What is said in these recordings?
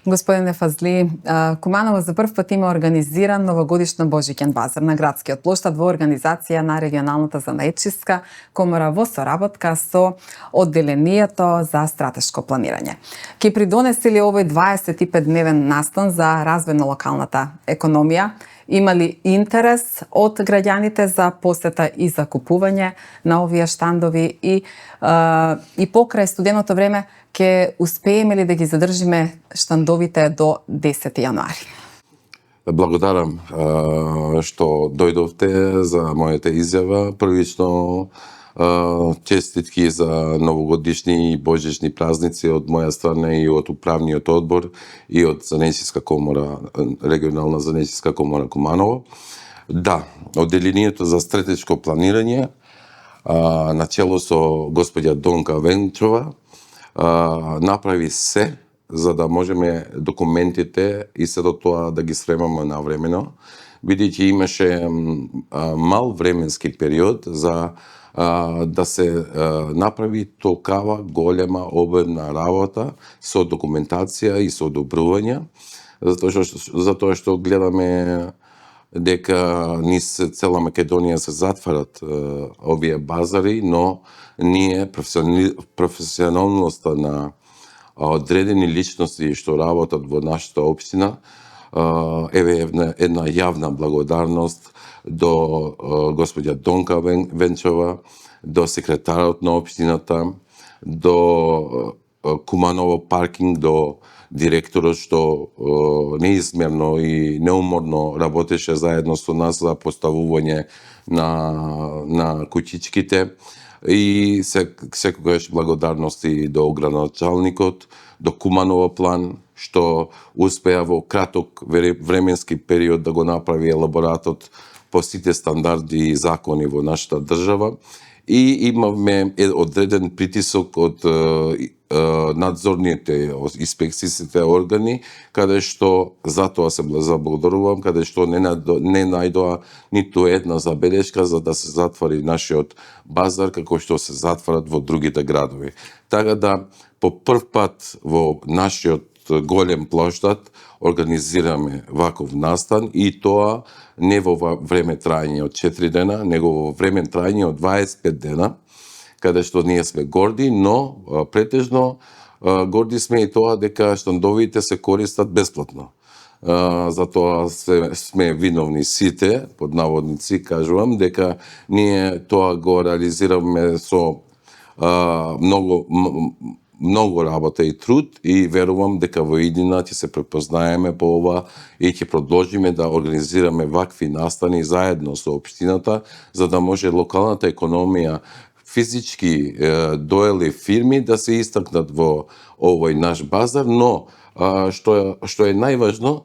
Господине Фазли, Куманово за прв пат има организиран новогодишно Божиќен базар на градскиот плоштад во организација на регионалната занаетчиска комора во соработка со одделението за стратешко планирање. Ке придонеси ли овој 25-дневен настан за развој на локалната економија? Има ли интерес од граѓаните за посета и за купување на овие штандови и покрај студеното време ќе успееме ли да ги задржиме штандовите до 10 јануари? Благодарам што дојдовте за мојата изјава. Првично честитки за новогодишни и божични празници од моја страна и од управниот одбор и од Занаетчиска комора, регионална Занаетчиска комора Куманово. Да, одделението за стратешко планирање на чело со господја Донка Венчова направи се за да можеме документите и се до тоа да ги спремаме навремено, бидејќи имаше мал временски период за да се направи толкава голема обемна работа со документација и со одобрување, затоа што гледаме дека низ цела Македонија се затварат овие базари, но ние професионалноста на одредени личности што работат во нашата општина, еве една јавна благодарност до господја Донка Венчова, до секретарот на општината, до Куманово паркинг, до директорот што неизмерно и неуморно работеше заедно со нас за поставување на куќичките. И секогаш благодарности до градоначалникот, до Куманово план, што успеа во краток временски период да го направи елаборатот по сите стандарди и закони во нашата држава. И имавме одреден притисок од надзорните, инспекцијските органи, каде што затоа се заблагодарувам, каде што не најдоа ниту една забелешка за да се затвори нашиот базар како што се затварат во другите градови. Така да по прв пат во нашиот голем плоштад организираме ваков настан и тоа не во време трајање од 4 дена, него во време трајање од 25 дена, каде што ние сме горди, но претежно горди сме и тоа дека штандовите се користат бесплатно. Затоа сме виновни сите, под наводници кажувам, дека ние тоа го реализираме со многу работа и труд и верувам дека во иднина ќе се препознаеме по ова и ќе продолжиме да организираме вакви настани заедно со општината, за да може локалната економија, физички доели фирми да се истакнат во овој наш базар, но што е најважно,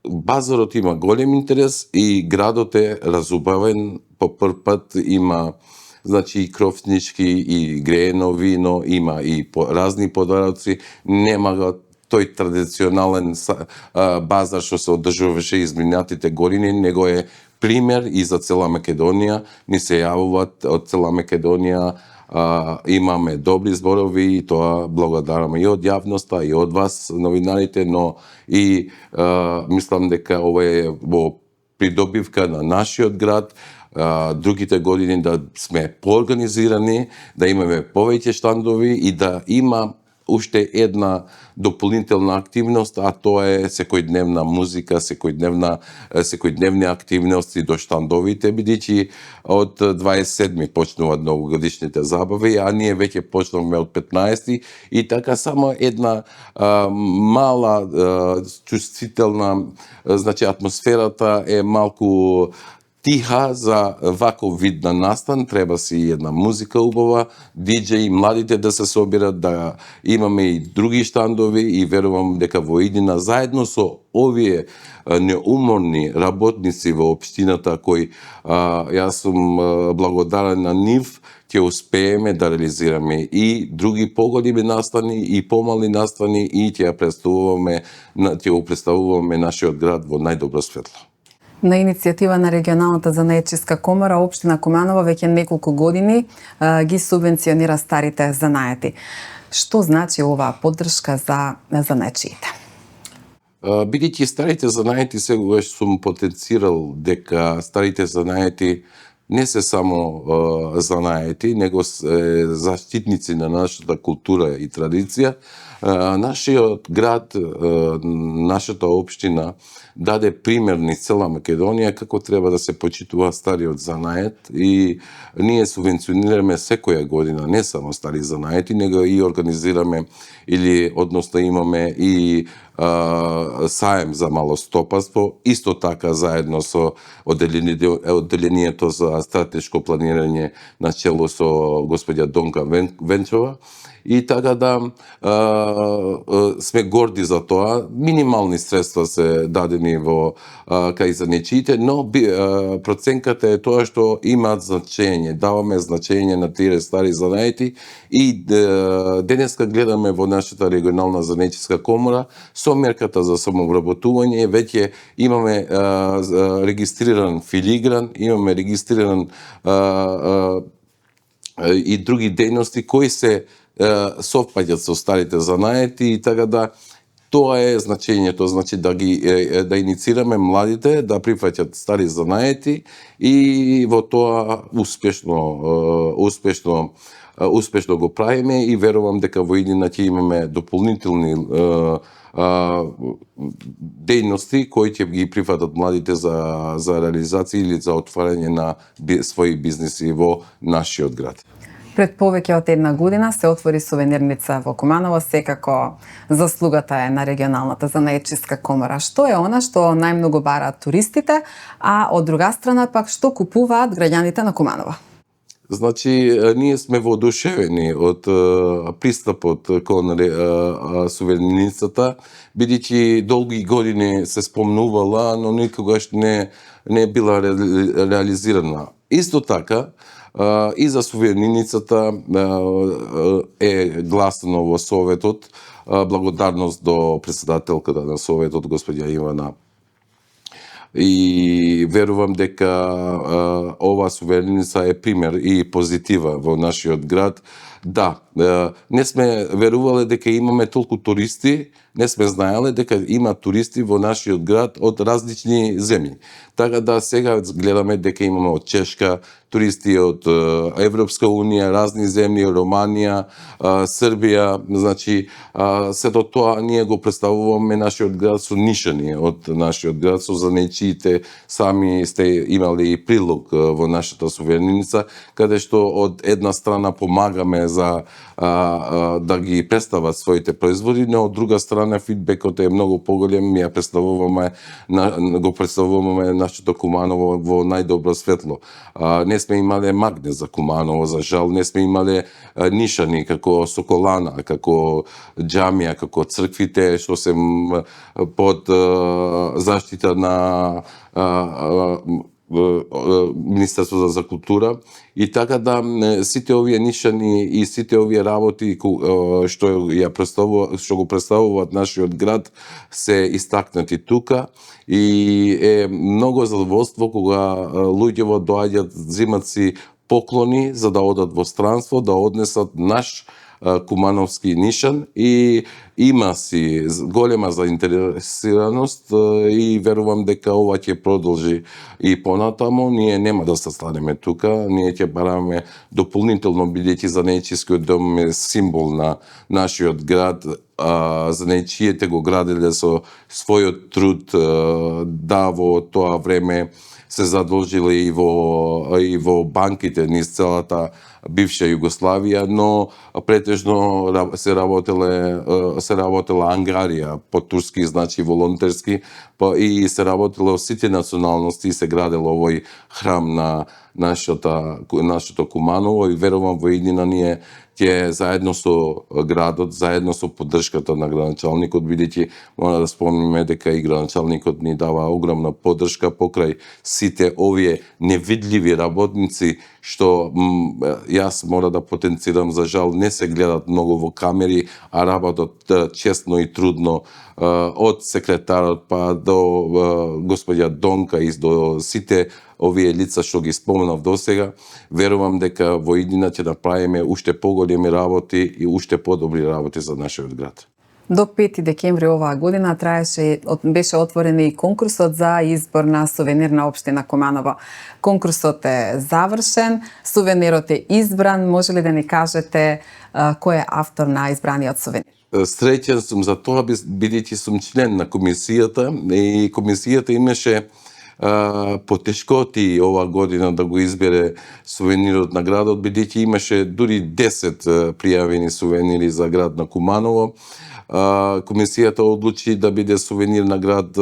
базарот има голем интерес и градот е разубавен, по прв пат има и кровнички, и греено вино, има и разни подароци, нема тој традиционален базар што се одржуваше изминатите години, него е пример и за цела Македонија, ни се јавуваат од цела Македонија, имаме добри зборови и тоа благодараме и од јавноста, и од вас, новинарите, но и мислам дека ова е во придобивка на нашиот град, другите години да сме поорганизирани, да имаме повеќе штандови и да има уште една дополнителна активност, а тоа е секојдневна музика, секојдневни активности до штандовите, бидејќи од 27 почнуваат новогодишните забави, а ние веќе почнавме од 15 и така само една мала чувствителна, атмосферата е малку тиха за ваков вид на настан, треба си една музика убава, диџеи, младите да се собират, да имаме и други штандови и верувам дека во иднина заедно со овие неуморни работници во општината кои јас сум благодарен на нив, ќе успееме да реализираме и други поголеми настани и помали настани и ќе го представуваме нашиот град во најдобро светло. На иницијатива на регионалната занаетчиска комора, општина Куманово веќе неколку години ги субвенционира старите занаети. Што значи оваа поддршка за занаетчиите? Бидејќи старите занаети, сегогаш сум потенцирал дека старите занаети не се само занаети, него се заштитници на нашата култура и традиција. Нашиот град, нашата општина даде пример низ цела Македонија како треба да се почитува стариот занает и ние субвенционираме секоја година не само стари занаети, него и организираме односно имаме и саем за малостопарство, исто така заедно со одделението за стратешко планирање на чело со господја Донка Венчова. И така да сме горди за тоа. Минимални средства се дадени во кај занаетчиите, но проценката е тоа што имаат значење. Даваме значење на тие стари занаети и денеска гледаме во нашата регионална занаетчиска комора со мерката за самообработување веќе имаме регистриран филигран, имаме регистриран и други дејности кои се совпаѓаат со старите занаети и така да тоа е значењето, значи да иницираме младите да прифаќат стари занаети и во тоа успешно го правиме и верувам дека во иднина ќе имаме дополнителни дејности кои ќе ги прифатат младите за реализација или за отварање на своји бизниси во нашиот град. Пред повеќе од една година се отвори сувенирница во Куманово, секако заслугата е на регионалната занаетчиска комора. Што е она што најмногу бараат туристите, а од друга страна пак што купуваат граѓаните на Куманово? Значи, ние сме воодушевени од пристапот кон сувенирницата, бидејќи долги години се спомнувала, но никогаш не била реализирана. Исто така, и за сувенирницата е гласено во Советот, благодарност до председателката на Советот, господја Ивана. И верувам дека ова сувенирница е пример и позитива во нашиот град. Да, не сме верувале дека имаме толку туристи, не сме знаеле дека има туристи во нашиот град од различни земји. Така да сега гледаме дека имаме од Чешка туристи, од Европска унија, разни земји, Романија, Србија, значи сето тоа ние го представуваме нашиот град со нишани од нашиот град, со занаетчиите сами сте имали и прилог во нашата сувенирница, каде што од една страна помагаме за да ги представат своите производи, но од друга страна фидбекот е многу поголем, го представуваме нашето Куманово во најдобро светло. Не сме имале магне за Куманово, за жал, не сме имале нишани како Соколана, како џамија, како црквите што се под заштита на Министерството за култура и така да сите овие нишани и сите овие работи што го представуваат нашиот град се истакнати тука и е многу задоволство кога луѓето доаѓаат, земат си поклони за да одат во странство, да однесат наш кумановски нишан и има си голема заинтересираност и верувам дека ова ќе продолжи и понатаму. Ние нема да се станеме тука, ние ќе бараме дополнително, бидејќи занаетчискиот дом е символ на нашиот град, занаетчиите го граделе со својот труд, да во тоа време се задолжиле и во банките низ целата бивша Југославија, но претежно се работела ангарија по турски, значи волонтерски, и се работело сите националности и се градело овој храм нашето Куманово и верувам во иднина ние ќе заедно со градот, заедно со поддршката на градоначалникот, бидејќи мора да спомниме дека и градоначалникот ни дава огромна поддршка покрај сите овие невидливи работници што јас мора да потенцирам, за жал не се гледат многу во камери, а работат честно и трудно од секретарот па до господја Донка и до сите овие лица што ги споменав досега. Верувам дека во иднина ќе направиме уште поголеми работи и уште подобри работи за нашиот град. До 5 декември оваа година беше отворен и конкурсот за избор на сувенир на општина Куманово. Конкурсот е завршен, сувенирот е избран. Може ли да ни кажете кој е автор на избраниот сувенир? Среќен сум за тоа, бидејќи сум член на комисијата и комисијата имаше потешкоти оваа година да го избере сувенирот на градот, бидејќи имаше дури 10 пријавени сувенири за град на Куманово. Комисијата одлучи да биде сувенир на град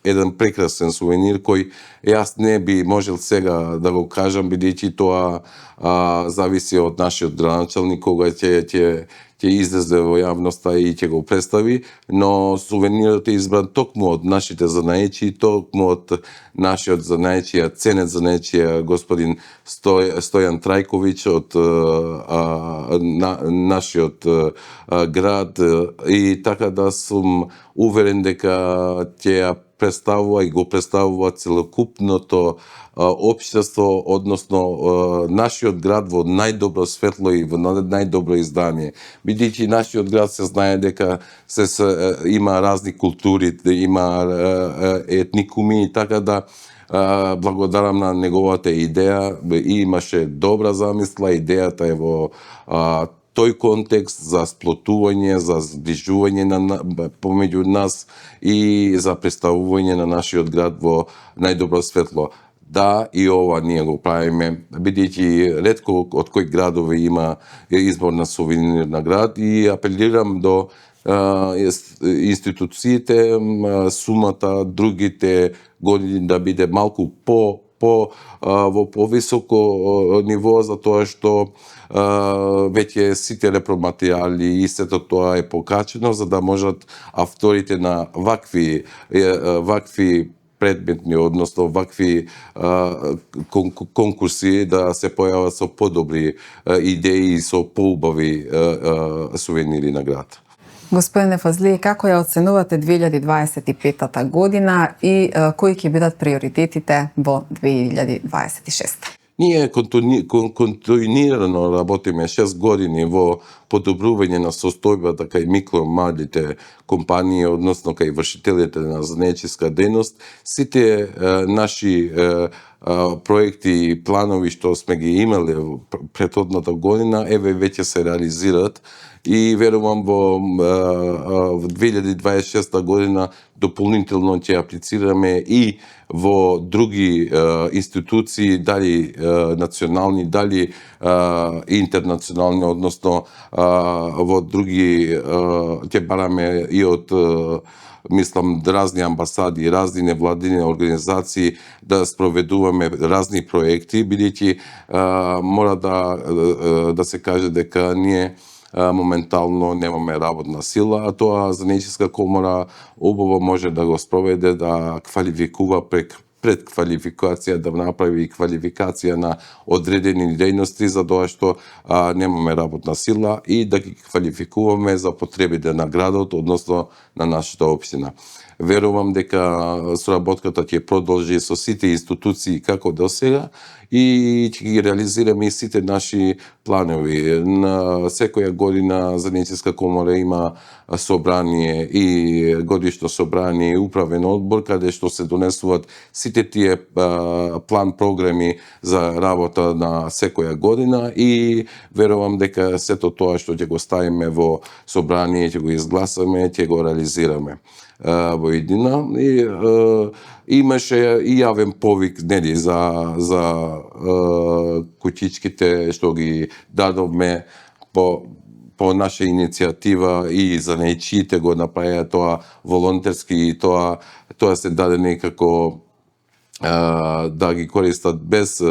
еден прекрасен сувенир кој јас не би можел сега да го кажам, бидејќи тоа зависи од нашиот градоначалник кога ќе излезе во јавноста и ќе го представи, но сувенирот е избран токму од нашите занаечи, токму од нашиот занаечија, ценет занаечија господин Стојан Трајковиќ од нашиот град, и така да сум уверен дека ќе ја представува и го представува целокупното општество, односно нашиот град во најдобро светло и во најдобро издание. Бидејќи нашиот град се знае дека има разни култури, има етникуми, и така да благодарам на неговата идеја, и имаше добра замисла, идејата е во тој контекст за сплотување, за зближување помеѓу нас и за представување на нашиот град во најдобро светло. Да, и ова ние го правиме, бидејќи ретко од кои градови има избор на сувенир на град, и апелирам до институциите сумата другите години да биде малку во повисоко ниво, затоа што веќе сите репроматеријали и сето тоа е покачено, за да можат авторите на вакви предметни, односно вакви конкурси да се појават со подобри идеи и со поубави сувенири на град. Господине Фазлии, како ја оценувате 2025 година и кои ќе бидат приоритетите во 2026? Ние континуирано работиме 6 години во подобрување на состојбата кај микро-малите компании, односно кај вршителите на занаечиска дејност. Сите наши проекти и планови што сме ги имале претходната година, еве веќе се реализираат, и верувам во 2026 година дополнително ќе аплицираме и во други институции, дали национални, дали интернационални, односно во други ќе бараме и од мислам разни амбасади, разни невладини организации да спроведуваме разни проекти, бидејќи мора да се каже дека ние моментално немаме работна сила, а тоа Занаечиска комора убаво може да го спроведе, да квалификува пред квалификација, да направи квалификација на одредени дејности, за тоа што немаме работна сила, и да ги квалификуваме за потребите на градот, односно на нашата општина. Верувам дека соработката ќе продолжи со сите институции како досега и ќе ги реализираме и сите наши планови. На секоја година Занаечиска комора има собрание и годишно собрание и управен одбор каде што се донесуваат сите тие план програми за работа на секоја година, и верувам дека сето тоа што ќе го ставиме во собрание, ќе го изгласаме, ќе го реализираме во иднина. И имаше и јавен повик за кутичките што ги дадовме по наша иницијатива, и занаечиите го направија тоа волонтерски, и тоа се даде некако да ги користат без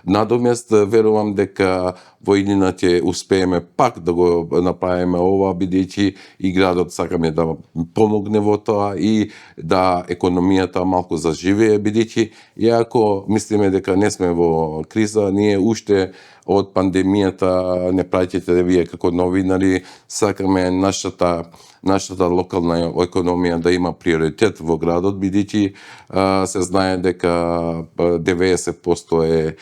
надомест, верувам дека во иднина ќе успееме пак да го направиме ова, бидејќи и градот сакаме да помогне во тоа и да економијата малку заживее, бидејќи иако мислиме дека не сме во криза, ние уште од пандемијата, не праќате вие како новинари, сакаме нашата локална економија да има приоритет во градот, бидејќи се знае дека 90% е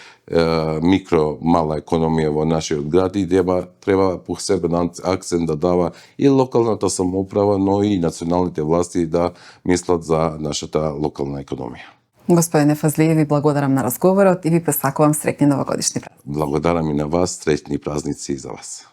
микро мала економија во нашиот град и треба посебен акцент да дава и локалната самоуправа, но и националните власти да мислат за нашата локална економија. Господине Фазлиев, ви благодарам на разговорот и ви посакувам среќни новогодишни празници. Благодарам и на вас, среќни празници за вас.